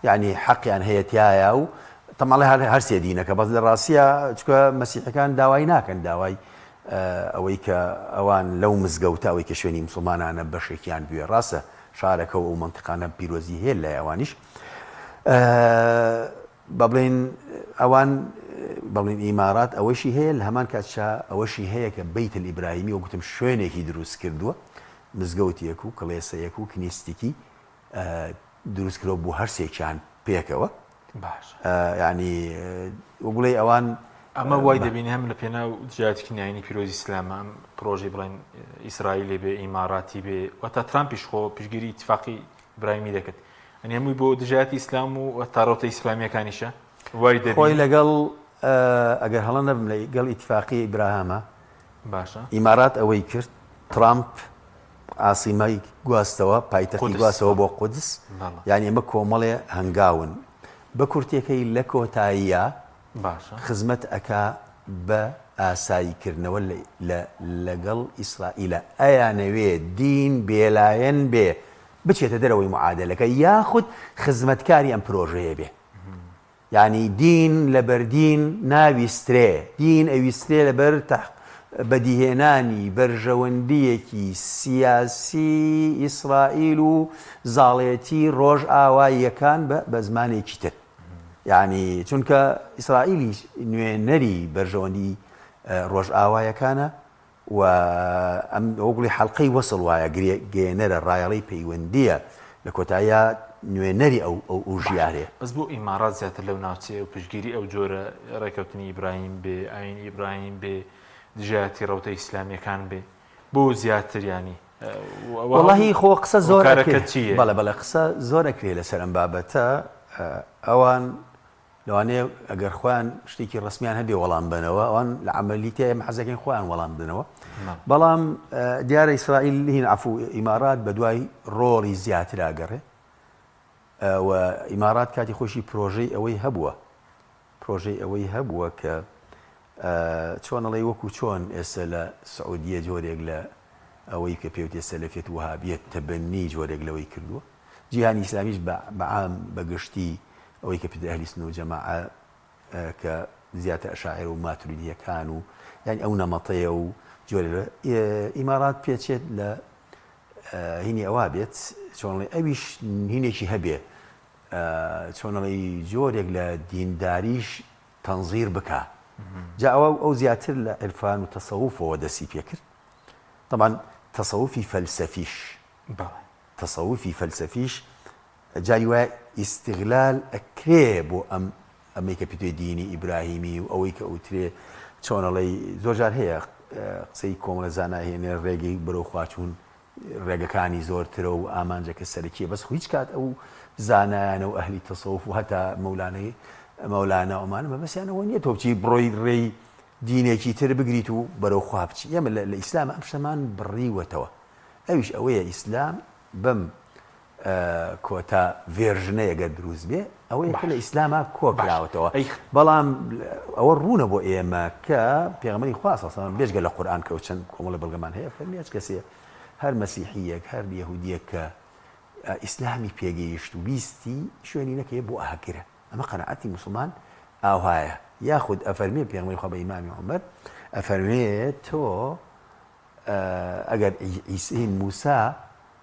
یانی حەقیان هەیە تیایا و تەماڵی هەر هەر سێ دینەکە بەس لە ڕاستیا چونکە مەسیحەکان داوای ناکەن داوای ئەوەی کە ئەوان لەو مزگەوتە ئەوەی کە شوێنی موسڵمانانە بەشێکیان بوێ ڕاستە شارەکە و ئەو مەنتیقانە پیرۆزی هەیە لای ئەوانیش با بڵێین ئەوان بەڵین ئیمارات ئەوەشی هەیە لە هەمان کاتشا ئەوەشی هەیە کە بەیت ئیبراهیمی وەک گوتم شوێنێکی دروست کردووە مزگەوتێک و کڵێسەیەک و کنیستێکی دروست کردووە بۆ هەرسێکیان پێکەوە باش یعنی وەک بڵێی ئەوان ئەمە وای دەبینی هەم لە پێناو دژایەتیکردنی ئاینی پیرۆزی ئیسلامە ئەم پرۆژەی بڵێن ئیسرائیلی بێ ئیماراتی بێ وتا ترامپیش خۆ پشتگیری ئیتفاقی ئیبراهیمی دەکرد ئەنی هەمووی بۆ دژایەتی ئیسلام و تاڕەوتە ئیسلامیەکانیشە وای خۆی دەبینی لەگەڵ ئەگەر هەڵە نەبم لەگەڵ ئیتفاقی ئیبراهامە باشە ئیمارات ئەوەی کرد ترامپ. عاسیمەی گواستەوە، پایتەختی گواستەوە بۆ قودس، یانی ئەمە کۆمەڵێ هەنگاون. بە کورتیەکەی لە کۆتاییا خزمەت ئەکا بە ئاسایی کردنەوە لە لەگەڵ ئیسرائیلە ئەیانەوێ دین بێلایەن بێ بچێتە دەرەوەی معادەلەکە یاخود خزمەتکاری ئەم پرۆژەیە بێ. یانی دین لەبەر دین ناویسترێ، دین ئەویسترێ لەبەر بەدیهێنانی بەرژەوەندییەکی سیاسی ئیسرائیل و زاڵێتی ڕۆژئاواییەکان بە زمانێکی تر. یانی چونکە ئیسرائیلیش نوێنەری بەرژەوەندی ڕۆژئاوایەکانە و ئەم وەک بڵێی حەڵقەی وەسڵ وایە، گرێ گەیەنەرە، ڕایەڵەی پەیوەندییە، لە کۆتاییا نوێنەری ئەو ئەو ئەو باشە ژیارەیە. بەس بۆ ئیماڕات زیاتر لەو ناوچەیە و پشتگیری ئەو جۆرە ڕێکەوتنی ئیبراهیم بێ، ئایینی ئیبراهیم بێ، دژایەتی ڕەوتە ئیسلامییەکان بێ، بۆ زیاتر یانی ئەوە وەڵاهی خۆ قسە زۆر هۆکارەکە ئەکرێ، چییە؟ بەڵێ بەڵێ قسە زۆر ئەکرێ لەسەر ئەم بابەتە، ئەوان لەوانەیە ئەگەر خۆیان شتێکی ڕەسمیان هەبێ وەڵام بەنەوە ئەوان لە عەمەلی تیا ئێمە حەزەکەین خۆیان وەڵام بدەنەوە بەڵام دیارە ئیسرائیل هین عەفو ئیمارات بە دوای ڕۆڵی زیاتر ئەگەڕێ و ئیمارات کاتی خۆشی پرۆژەی ئەوەی هەبووە پرۆژەی ئەوەی هەبووە کە چۆن ئەڵێی وەکو چۆن ئێستا لە سعودیە جۆرێک لە ئەوەی کە پێوتێ سەلەفیەت وەهابیەت تەبەنی جۆرێک لەوەی کردووە جیهانی ئیسلامیش بە عام بە گشتی ئەوەی کە پێوتێ ئەهلی سوننە و جەماعە کە زیاتر ئەشاعیرە و ماتوریدیەکان و یانی ئەو نەمەتەیە و جۆرێک لە ئیمارات پێچێت لە هینی ئەوە بێت چۆن ئەویش هینێکی هەبێ چۆنڵی جۆرێک لە دینداریش تەنزیر بکا جا ئەوە ئەو زیاتر لە عیرفان و تەسەوفەوە دەستی پێکرد تەبعەن تەسەوفی فەلسەفیش تەسەوفی فەلسەفیش جاری وایە ئیستغلال ئەکرێ بۆ ئەم ئەمەی کە پێ دینی ئیبراهیمی و ئەوەی کە ئەوترێ چۆنەڵی زۆر جار هەیە قسەی کۆمەڵە زانا هێنێ ڕێگەی بەرەو خواچوون ڕێگەکانی زۆرترە و ئامانجەکە سەرەکیە بەس خۆ هیچ کات ئەو زانایانە و ئەهلی تەسەوف و هەتا مەولانەی مەولانا ئەمانە مەبەستیان ئەوە نییە تۆ بچی بڕۆی ڕێی دینێکی تر بگریت و بەرەو خوا بچی ئێمە لە ئیسلام ئەم شتەمان بڕیوەتەوە ئەویش ئەوەیە ئیسلام بەم کۆتا version ەیە گەر دروست بێ ئەوەیە کە لە ئیسلاما کۆکراوەتەوە بەڵام ئەوە ڕوونە بۆ ئێمە کە پێغەمبەری خوا صلی الله بێجگە لە قورئان کە چەند کۆمەڵە بەڵگەمان هەیە فەرمی هەچ کەسێ هەر مەسیحیەک هەر یەهودیەک کە ئیسلامی پێگەیشت و ویستی شوێنی نەکەیە بۆ ئاگرە ئەمە قەناعەتی موسڵمان ئاوهایە یاخود ئەفەرمێ پێغەمبەری خوا بە ئیمامی عومەر ئەفەرمێ تۆ ئەگەر عیسی موسا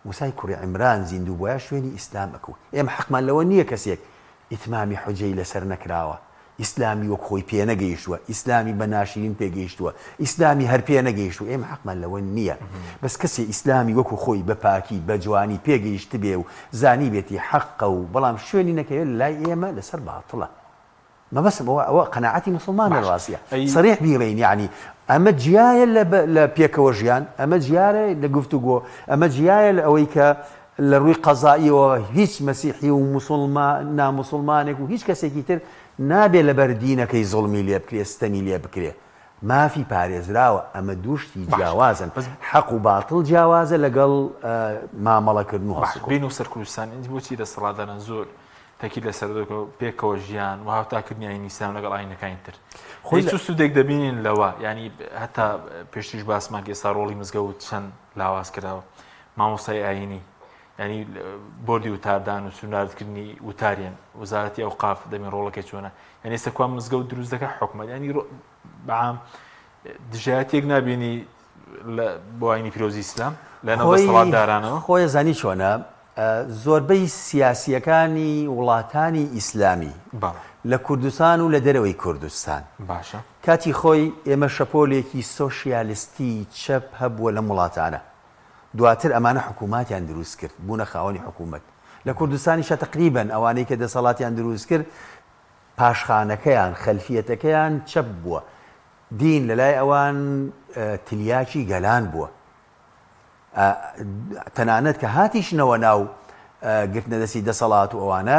موسای کوڕی عیمران زیندوو بوایە شوێنی ئیسلام ئەکەوت. ئێمە حەقمان لەوە نییە کەسێک ئیتمامی حوجەی لەسەر نەکراوە، ئیسلامی وەک خۆی پێ نەگەیشتووە، ئیسلامی بە ناشرین پێ گەیشتووە، ئیسلامی هەر پێ نەگەیشتووە، ئێمە حەقمان لەوە نییە. بەس کەسێ ئیسلامی وەکو خۆی بە پاکی، بە جوانی پێ گەیشتبێ و زانیبێتی حەقە و بەڵام شوێنی نەکەوێ لای ئێمە لەسەر باتڵە. مەبەستم ئەوە ئەوە قەناعەتی موسڵمانە باش ڕاستیە ئەی سەریح بیڵێین یەعنی ئەمە جیایە لە لە پێکەوە ژیان ئەمە جیایە لە گفتوگۆ ئەمە جیایە لە ئەوەی کە لە ڕووی قەزاییەوە هیچ مەسیحی و موسڵما ناموسڵمانێک و هیچ کەسێکی تر نابێ لەبەر دینەکەی زوڵمی لێ بکرێ ستەمی لێ بکرێ مافی پارێزراوە ئەمە دوو شتی باش جیاوازن بەس حەق و باتڵ جیاوازە لەگەڵ مامەڵەکردن و باش هەڵسوکەوت. بێینەوە سەر کوردستان ئینج بۆچی دەسەڵاتداران زۆر تەکید لەسەر پێکەوە ژیان و هاوتاکردنی ئاینی ئیسلام لەگەڵ ئاینەکانی تر خۆی چ سوودێک دەبینین لەوە ینی هەتا پێشتیش باسمان ئێستا ڕۆڵی مزگەوت چەند لاواز کراوە مامۆستای ئاینی ینی بۆردی وتاردان و سوناردکردنی وتاریان وەزارەتی ئەو قاف دەمی ڕۆڵەکەی چۆنە یعنی ئێستا کوا مزگەوت دروست دەکە حکومت ینی بەعام دژایەتێک نبینی لە بۆ ئاینی پیرۆزی ئیسلام لە ناو دەسەڵاتدارانەوە؟ خۆی زانی چۆنە زۆربەی سیاسییەکانی وڵاتانی ئیسلامی لە کوردستان و لە دەرەوەی کوردستان باشە کاتی خۆی ئێمە شەپۆلێکی سۆشیالستی چەپ هەبووە لەم وڵاتانە دواتر ئەمانە حکووماتیان دروست کرد بوونە خاوەنی حکوومەت لە کوردستانیشا تەقریبەن ئەوانەی کە دەسەڵاتیان دروست کرد پاشخانەکەیان خەلفیەتەکەیان چەپ بووە دین لەلای ئەوان تلیاکی گەلان بووە. تەنانەت کە هاتیشنەوە ناو گرتنە دەستی دەسەڵات و ئەوانە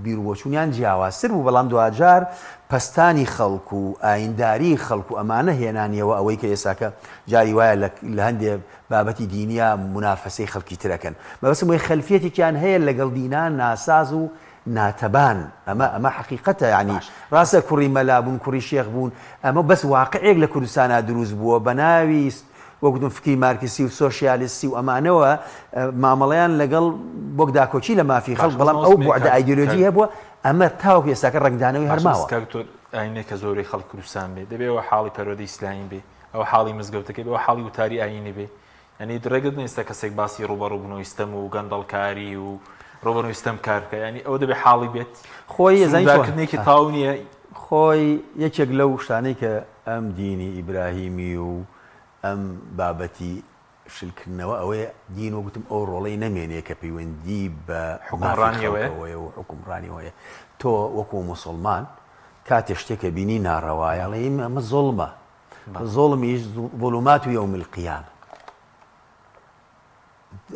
بیروبۆچوونیان جیاوازتر بوو، بەڵام دواجار پەستانی خەڵک و ئاینداریی خەڵک و ئەمانە هێنانیەوە ئەوەی کە ئێستاکە جاری وایە لە هەندێ بابەتی دینییا مونافەسەی خەڵکی تر ئەکەن. مەبەستم ئەوەیە خەلفیەتێکیان هەیە لەگەڵ دینا ناساز و ناتەبان. ئەمە ئەمە حەقیقەتە یانی باش. ڕاستە کوڕی مەلا بوون کوڕی شێخ بوون ئەمە بەس واقعێک لە کوردستانا دروست بووە بە ناوی وەک وتم فکری مارکسی و سۆشیالیستی و ئەمانەوە مامەڵەیان لەگەڵ وەک داکۆکی لە مافی باش خەڵک بەس بەڵام ئەو مەبەستم ئەوەیە بوعدە کاک ئایدیۆلۆجی کاک هەبووە ئەمە تاوەکو ئێستاکە ڕەنگدانەوەی هەر باشە بەس ماوە. کاک دکتۆر ئاینێک کە زۆرەی خەڵک کوردستان بێ دەبێ ئەوە حاڵی پەروەردەی ئیسلامی بێ ئەوە حاڵی مزگەوتەکەی بێ ئەوە حاڵی وتاری ئایینی بێ یانی ڕێگەت نیە ئێستا کەسێک باسی ڕووبەڕووبوونەوەی ستەم و گەندەڵکاری و ڕووبەڕووی ستەم کار بکە یانی ئەوە دەبێ حاڵی بێت خۆی ئەزانی چۆن سنووردارکردنێکی تەواو نییە. خۆی یەکێک لەو شتانەی کە ئەم دینی ئیبراهیمی و ئەم بابەتی شلکردنەوە ئەوەیە دین وەک وتم ئەو ڕۆڵەی نەمێنێ کە پەیوەندی بە مافی حوکمڕانیەوەیە. خەڵکەوەیە و حوکمڕانیەوەیە تۆ وەکو موسڵمان کاتێ شتێکە بینی ناڕەوایە ئەڵێی ئەمە زوڵمە زوڵمیش ظلمات یوم القیامە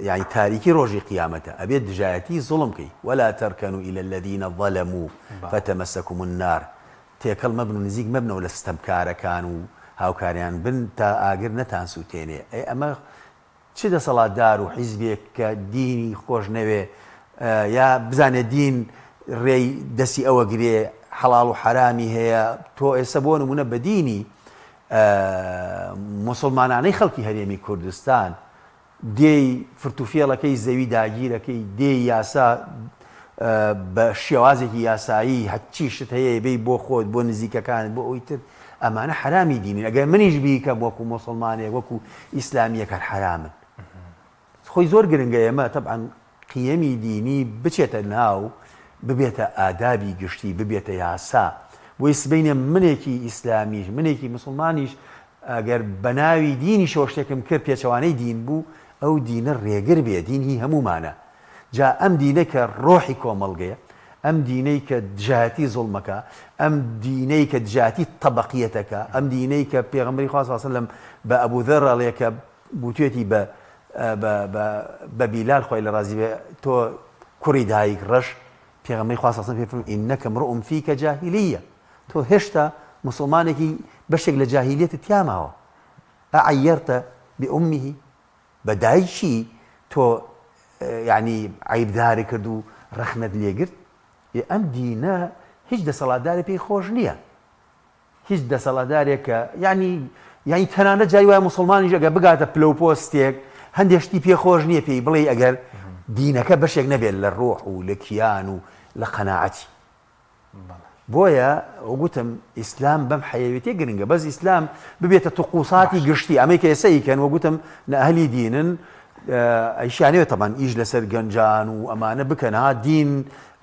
یانی تاریکی ڕۆژی قیامەتە ئەبێت دژایەتی زوڵم کەی ولا ترکنوا الی الذین ظلموا فتمسکم النار تێکەڵ مەبن و نزیک مەبنەوە لە ستەمکارەکان و هاوکاریان بن تا ئاگر نەتانسوتێنێ ئەی ئەمە چ دەسەڵاتدار و حیزبێک کە دینی خۆش نەوێ یا بزانێ دین ڕێی دەستی ئەوە گرێ حەڵاڵ و حەرامی هەیە تۆ ئێستا بۆ نمونە بە دینی موسڵمانانەی خەڵکی هەرێمی کوردستان دێی فرتوفێڵەکەی زەوی داگیرەکەی دێی یاسا بە شێوازێکی یاسایی هەرچی شت هەیە بێی بۆ خۆت بۆ نزیکەکانت بۆ ئەوی تر ئەمانە حەرامی دینین ئەگەر منیش بیکەم وەکو موسڵمانێک وەکو ئیسلامیەک هەر حەرامن خۆی زۆر گرنگە ئێمە تەبعەن قیەمی دینی بچێتە ناو ببێتە ئادابی گشتی ببێتە یاسا بۆی سبەینێ منێکی ئیسلامیش منێکی مسلمانیش ئەگەر بەناوی دینیشەوە شتێکم کرد پێچەوانەی دین بوو ئەو دینە ڕێگر بێ دین هی هەموومانە جا ئەم دینە کە ڕۆحی کۆمەڵگەیە ئەم دینەی کە دژایەتی زوڵمەکە ئەم دینەی کە دژایەتی تەبەقیەتەکە ئەم دینەی کە پێغەمبەری خوا صلی اللە علیه وسلم بە ئەبو ذەر ئەڵێ کە وتوێتی بە بە بە بە بیلال خوای لێ ڕازی بێ تۆ کوڕی دایک ڕەش پێغەمبەری خوا صلی اللە علیه وسلم پێی فەرموو انک امرؤ فیک جاهلیە تۆ هێشتا موسڵمانێکی بەشێک لە جاهیلیەتت تیا ماوە اعیرت بامه بە دایکی تۆ یعنی عەیبداری کرد و ڕەخنەت لێگرت ئێ ئەم دینە هیچ دەسەڵاتدارێ پێی خۆش نییە هیچ دەسەڵاتدارێک کە یانی یانی تەنانەت جاری وایە موسڵمانیش ئەگەر بگاتە پلە و پۆستێک هەندێک شتی پێ خۆش نییە پێی بڵێی ئەگەر دینەکە بەشێک نەبێت لە ڕۆح و لە کیان و لە قەناعەتی بۆیە وگوتم ئیسلام بەم حەیەوێتێ گرنگە بەس ئیسلام ببێتە تقوساتی گشتی ئەمەی کە ئێستا ئیکەن وگوتم نە ئەهلی دینن ئەیشانەوێت تەبان ئیش لەسەر گەنجان و ئەمانە بکەن ها دین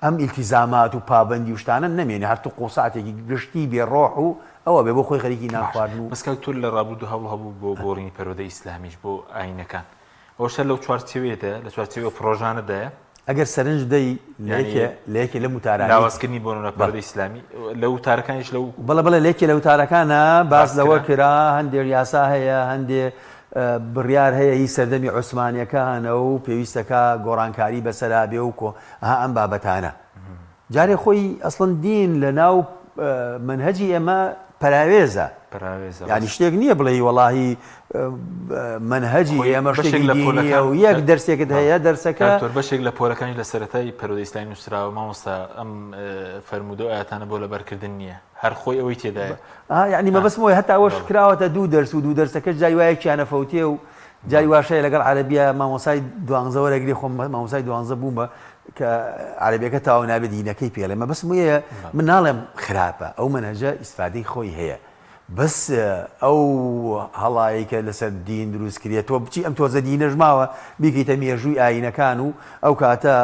ئەم ئیلتیزامات و پابەندی و شتانە نەمێنێ هەر تقوساتێکی گشتی بێ ڕۆح و ئەوە بێ بۆ خۆی خەریکی نان باش خواردن و بەس کاک تۆ لە ڕابردوو هەوڵ هەبوو بۆ گۆڕینی پەروەردەی ئیسلامیش بۆ ئایینەکان ئەوەش هەر لەو چوارچێوەیەدایە لە چوارچێوەی ئەو پڕۆژانەدایە؟ ئەگەر سەرنج بدەی لە یانی یەکێ لە یەکێ لەم وتارانەی لاوازکردنی بۆ نمونە بەڵێ پەروەردەی ئیسلامی لە وتارەکانیش لەو بەڵێ بەڵێ لە یەکێ لە وتارەکانا باس باس لەوە کرا. کرا هەندێ یاسا هەیە هەندێ بڕیار هەیە هی سەردەمی عوسمانیەکانە و پێویستەکا گۆڕانکاری بەسەرا بێ و کۆ ئەها ئەم بابەتانە جارێ خۆی ئەسڵەن دین لە ناو مەنهەجی ئێمە پەراوێزە پەراوێزە یانی ڕاست. شتێک نییە بڵێی وەڵاهی مەنهەجی خۆی ئێمە بەشێک شتێکی لە دینیە پۆلەکان و یەک دەرسێکت هەیە دەرسەکە دکتۆر بەشێک لە پۆلەکانیش لە سەرەتای پەروەردەی ئیسلامی نووسراوە مامۆستا ئەم فەرموودە و ئایەتانە بۆ لەبەرکردن نییە هەر خۆی ئەوەی تێدایە. ئا یانی مەبەستم ئەوەیە هەتا ئەوەش کراوەتە دوو دەرس و دوو دەرسەکەش جاری وایە یەکیان ئەفەوتێ و جاری واش هەیە لەگەڵ عەرەبیە مامۆستای دوانزە وەرەگرێ خۆم مامۆستای دوانزە بوومە کە عەرەبیەکە تەواو نابێت دینەکەی پێڵێ مەبەستم ئەوەیە من ناڵێم خراپە ئەو مەنهەجە ئیسفادەی خۆی هەیە بەس ئەو هەڵایەی کە لەسەر دین دروست کرێت تۆ بچی ئەم تۆزە دینەش ماوە بیکەیتە مێژووی ئایینەکان و ئەو کاتە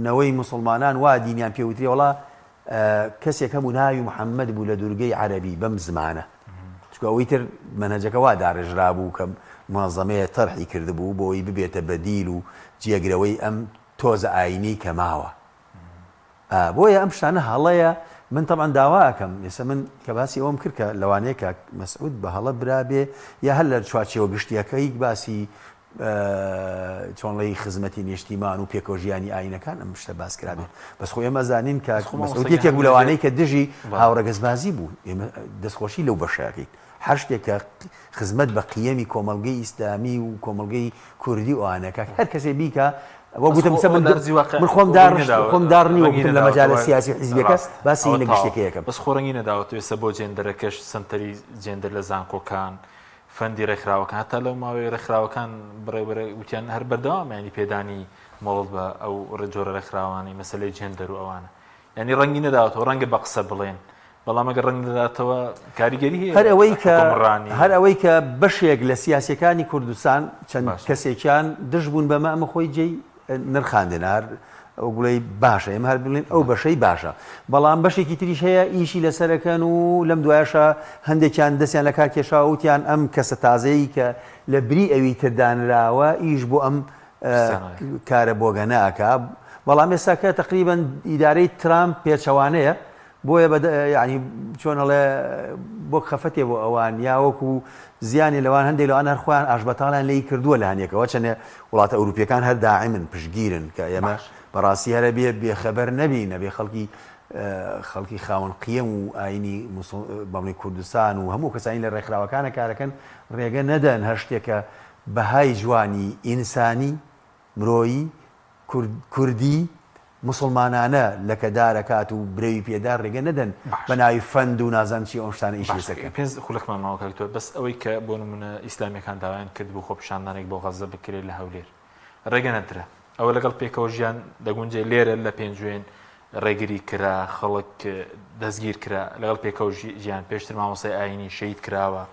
نەوەی موسڵمانان وا دینیان پێ وترێ وەڵا کەسێک هەبوو ناوی محەممەد بوو لە دوورگەی عەرەبی بەم زمانە چونکە ئەوەی تر مەنهەجەکە وا داڕێژرابوو کە مونەزەمەیە تەرحی کردبوو بۆ ئەوەی ببێتە بەدیل و جێگرەوەی ئەم تۆزە ئایینەی کە ماوە بۆیە ئەم شتانە هەڵەیە من تەبعەن داوا ئەکەم ئێستا من کە باسی ئەوەم کرد کە لەوانەیە کاک مەسعود بە هەڵە برابێ یا هەر لە چوارچێوە گشتیەکەی باسی چۆنڵی خزمەتی نیشتیمان و پێکەوە ژیانی ئاینەکان ئەم شتە باس کرابێت بەس خۆ ئێمە زانین کاک مەسعود یەکێک بوو لەوانەی کە دژی هاوڕەگەزبازی بوو ئێمە دەستخۆشی لەو بەشەکەین هەر شتێک کە خزمەت بە قیەمی کۆمەڵگەی ئیسلامی و کۆمەڵگەی کوردی و ئەوانەکە هەر کەسێ بیکا وە گوتم سە من من خۆم دار خۆم دار نیوە گوتم لە مەجالە سیاسی و حیزبیەکە باسی لە گشتەکە یەکەم بەس خۆ ڕەنگی نەداوەتەوە ئێستا بۆ جێندەرەکەش سەنتەری جێندەر لە زانکۆکان فەندی ڕێکخراوەکان هەتا لەو ماوەی ڕێکخراوەکان بڕێوەرە وتیان هەر بەردەوام ینی پێدانی مۆڵەت بە ئەو جۆرە ڕێکخراوانەی مەسلەی جێندەر و ئەوانە ینی ڕەنگی نەداوەتەوە ڕەنگە بە قسە بڵێن بەڵام ئەگەر ڕەنگ نەداتەوە کاریگەری هەیە هەر ئەوەی کە هەر ئەوەی کە بەشێک لە سیاسیەکانی کوردستان چەند کەسێکیان دژ بوون بەمە ئەمە خۆی جێی نرخاندنە هەر ئەو بڵێی باشە ئێمە هەر بڵێن ئەو بەشەی باشە بەڵام بەشێکی تریش هەیە ئیشی لەسەرەکەن و لەم دوایشە هەندێکیان دەستیان لە کار کێشا وتیان ئەم کەسە تازەیە کە لە بری ئەوی تر دانراوە ئیش بۆ ئەم کارە بۆگەنە ئەکا بەڵام ئێستاکە تقریبا ئیدارەی ترامپ پێچەوانەیە بۆیە بە یانی چۆن ئەڵێ بۆ خەفەتێ بۆ ئەوان یا وەکو زیانێ لەوان هەندێک لەوان هەر خۆیان ئاشبەتاڵیان لێی کردووە لە هەنێکەوە چەنێ وڵاتە ئەوروپیەکان هەر داعمن پشتگیرن کە ئێمە بەڕاستی هەرە بێ بێخەبەر نەبین ئەبێ خەڵکی خەڵکی خاوەن قیەم و ئاینی بەڵێ کوردستان و هەموو کەسانی لە ڕێکخراوەکانە کارەکەن ڕێگە نەدەن هەر شتێکە بەهای جوانی ئینسانی مرۆیی کوردی موسڵمانانە لەکەدار ئەکات و برەوی پێدا ڕێگە نەدەن بە ناوی فەند و نازانم چی ئەو شتانە ئیشی لەسەر کەن. پێنج خولەکمان ماوە کاک دکتۆر بەس ئەوەی کە بۆ نمونە ئیسلامیەکان داوایان کردبوو خۆپیشاندانێک بۆ غەززە بکرێت لە هەولێر ڕێگە نەدرا ئەوە لەگەڵ پێکەوە ژیان دەگونجێ لێرە لە پێنجوێن ڕێگری کرا خەڵک دەستگیر کرا لەگەڵ پێکەوە ژیان پێشتر مامۆستای ئاینی شەهید کراوە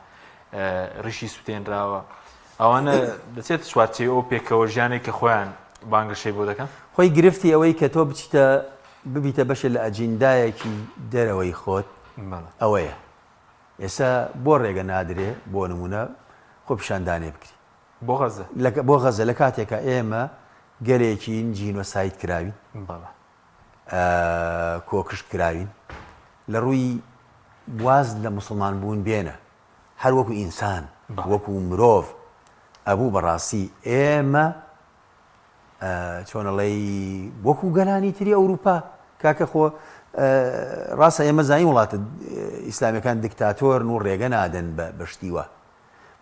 ڕیشی سوتێنراوە ئەوانە دەچێت چوارچێوەی ئەو پێکەوە ژیانێک کە خۆیان بانگەشەی بۆ دەکەن؟ خۆی گرفتی ئەوەی کە تۆ بچیتە ببیتە بەشێ لە ئەجیندایەکی دەرەوەی خۆت ئەوەیە ئێستا بۆ ڕێگە نادرێ بۆ نمونە خۆپیشاندانێ بکری بۆ غەزە بۆ غەزە لە کاتێکا ئێمە گەلێکین جینۆساید کراوین کۆکشت کراوین لە ڕووی واز لە موسڵمان بوون بێنە هەر وەکو ئینسان وەکو مرۆڤ ئەبوو بەڕاستی ئێمە چۆن ئەڵێی وەکو گەلانی تری ئەوروپا کاکە خۆ ڕاستە ئێمە زانین وڵاتە ئیسلامیەکان دکتاتۆرن و ڕێگە نادەن بە بەشتیوە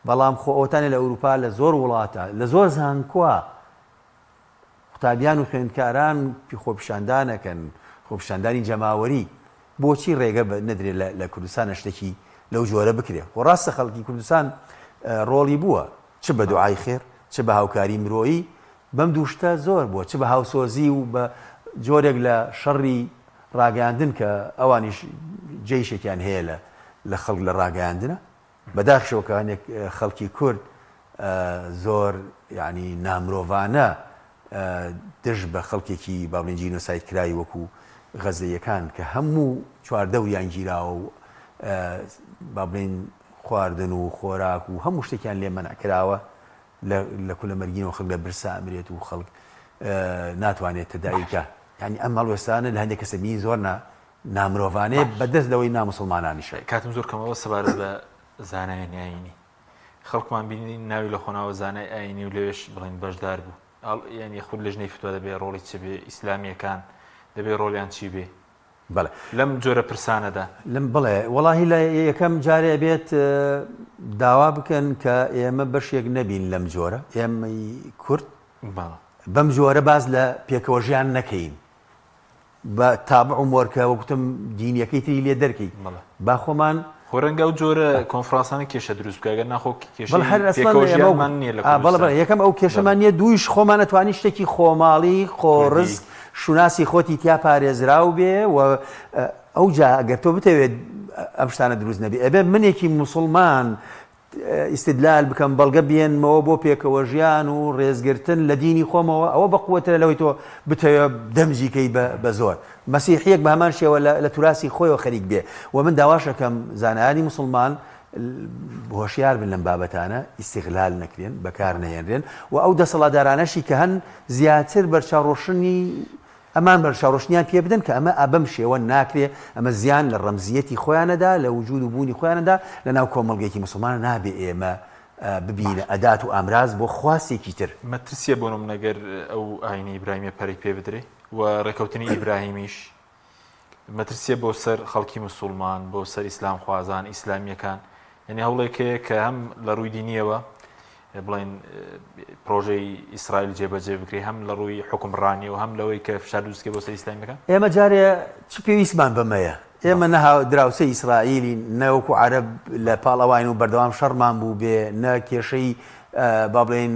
بەڵام خۆ ئەوتانێ لە ئەوروپا لە زۆر وڵاتە لە زۆر زانکۆە قوتابیان و خوێندکاران خۆپیشاندان ئەکەن، خۆپیشاندانی جەماوەری، بۆچی ڕێگە نەدرێ لە کوردستانە شتێکی لەو جۆرە بکرێ؟ خۆ ڕاستە خەڵکی کوردستان ڕۆڵی بووە، چ بە دوعای خێر، چ بە هاوکاری مرۆیی، بەم دوو شتە زۆر بووە، چ بە هاوسۆزی و بە جۆرێک لە شەڕی ڕاگەیاندن کە ئەوانیش جەیشێکیان هەیە لە خەڵک لە ڕاگەیاندنە. بەداخیشەوە کە هەنێک خەڵکی کورد زۆر یانی نامرۆڤانە دژ بە خەڵکێکی با بڵێین جینۆساید کراوی وەکو غەزەیەکان کە هەموو چواردەوریان گیراوە و با بڵێین خواردن و خۆراک و هەموو شتێکیان لێ مەنع کراوە لە کولە مەرگینەوە خەڵک لە برسا ئەمرێت و خەڵک ناتوانێت تەداوی بکا یانی ئەم هەڵوێستانە لە هەندێک کەسە بینی زۆر نا نامرۆڤانەیە بەدەست لەوەی ناموسڵمانانیشە. کاتم زۆر کەمەوە سەبارەت بە زانایانی ئایینی خەڵکمان بینی ناوی لە خۆناوە زانای ئایینی و لەوێش بڵێن بەشدار بوو یعنی خود لەژنەی فتوا دەبێ ڕۆڵی چ بێ ئیسلامیەکان دەبێ ڕۆڵیان چی بێ بەڵێ لەم جۆرە پرسانەدا لەم بڵێ وەڵاهی لە یەکەم جارێ بێت داوا بکەن کە ئێمە بەشێک نەبین لەم جۆرە ئێمەی کورد بەم جۆرە باز لە پێکەوەژیان نەکەین بە تابع و مۆرکە وەک وتم دینیەکەی تری لێ دەرکەی با خۆمان. خۆ رەنگە ئەو جۆرە کۆنفرانسانە کێشە دروست بکا گەر نا خۆ کێشەی بەڵێ هەر ئەسڵەن پێکەوە ئێمە ژیانمان نییە لە ئا بەڵێ کوردستان. بەڵێ یەکەم ئەو بەڵێ. کێشەمان نییە دوویش خۆمان ئەتوانین شتێکی خۆماڵی کوردی. خۆڕسک شوناسی خۆتی تیا پارێزراو بێ و ئەوجا ئەگەر تۆ بتەوێت ئەم شتانە دروست نەبێ ئەبێ منێکی موسڵمان ئیستدلال بکەم، بەڵگە بهێنمەوە بۆ پێکەوەژیان و ڕێزگرتن لە دینی خۆمەوە، ئەوە بەقوەترە لەوەی تۆ بتەوێ دەمجی کەی بە زۆر. مەسیحییەک بە هەمان شێوە لە توراسی خۆیەوە خەریک بێ. وە من داواش ئەکەم زانایانی موسڵمان هۆشیار بن لەم بابەتانە، ئیستغلال نەکرێن، بەکار نەهێنرێن و ئەو دەسەڵاتدارانەشی کە هەن زیاتر بەرچاوڕۆشنی ئەمان بەرچاوڕۆشنیان پێ بدەن کە ئەمە بەم شێوە ناکرێ، ئەمە زیان لە ڕەمزییەتی خۆیان ئەدا، لە وجوود و بوونی خۆیان ئەدا، لە ناو کۆمەڵگەیەکی موسڵمانە نابێ ئێمە ببینە ئەدات و ئامراز بۆ خواستێکی تر. مەترسیە بۆ نمونە گەر ئەو ئاینی ئیبراهیمیە پەرەی پێ بدرێ و ڕێکەوتنی ئیبراهیمیش مەترسیە بۆ سەر خەڵکی مسوڵمان بۆ سەر ئیسلام خوازان ئیسلامیەکان یعنی هەوڵێک هەیە کە هەم لە ڕووی دینیەوە بڵێن پرۆژەی ئیسرائیل جێبەجێ بکرێ هەم لە ڕووی حکومڕانی و هەم لەوەی کە فشار دروستکە بۆ سەر ئیسلامیەکان. ئێمە جارێ چ پێویستمان بەمەیە؟ ئێمە نە دراوسێی ئیسرائیلین، نە وەکو عەرەب لە پاڵ ئەواین و بەردەوام شەڕمان بووبێ، نە کێشەی با بڵێین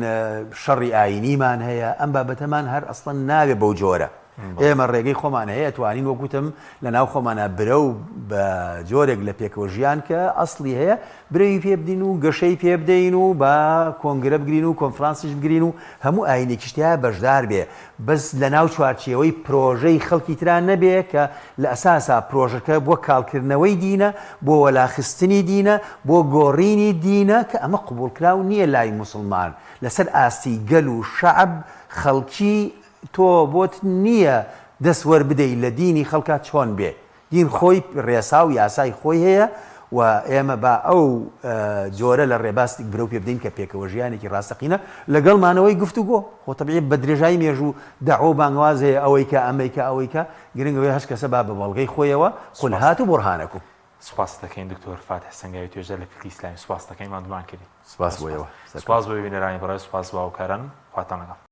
شەڕی ئایینیمان هەیە، ئەم بابەتەمان هەر ئەسڵەن ناوێ بەو جۆرە. ئێمە ڕێگەی خۆمان هەیە توانین وەک وتم لە ناو خۆمانە برەو بە جۆرێک لە پێکەوە ژیان کە ئەسڵی هەیە برەوی پێ بدین و گەشەی پێ بدەین و با کۆنگرە بگرین و کۆنفرانسیش بگرین و هەموو ئایینێکیش تیا بەشدار بێ بەس لە ناو چوارچێوەی پرۆژەی خەڵکی ترا نەبێ کە لە ئەساسا پرۆژەکە بۆ کاڵکردنەوەی دینە بۆ وەلاخستنی دینە بۆ گۆڕینی دینە کە ئەمە قبوڵکراو نییە لای موسڵمان لەسەر ئاستی گەل و شەعب خەڵکی تۆ بۆت نییە دەست وەربدەی لە دینی خەڵکا چۆن بێ دین خۆی ڕێسا و یاسای خۆی هەیە و ئێمە با ئەو جۆرە لە ڕێباز برەو پێ بدەین کە پێکەوە ژیانێکی ڕاستەقینە لەگەڵ مانەوەی گفتوگۆ خۆ تەبیعی بە درێژایی مێژوو دەعوە و بانگەواز هەیە ئەوەی کە ئەمەی کە ئەوەی کە گرنگ ئەوەیە هەر کەسە با بە بەڵگەی خۆیەوە قل هاتوا برهانکم. سوپاست دەکەین دکتۆر فاتح سەنگاوی توێژەر لە فیقهی ئیسلامی سوپاست دەکەین ماندوومان کردی. سوپاس بۆ ئێوە. سوپاس بۆ بینەرانی بەڕێز سوپاس بۆ هاوکارانم خواتان لەگەڵ.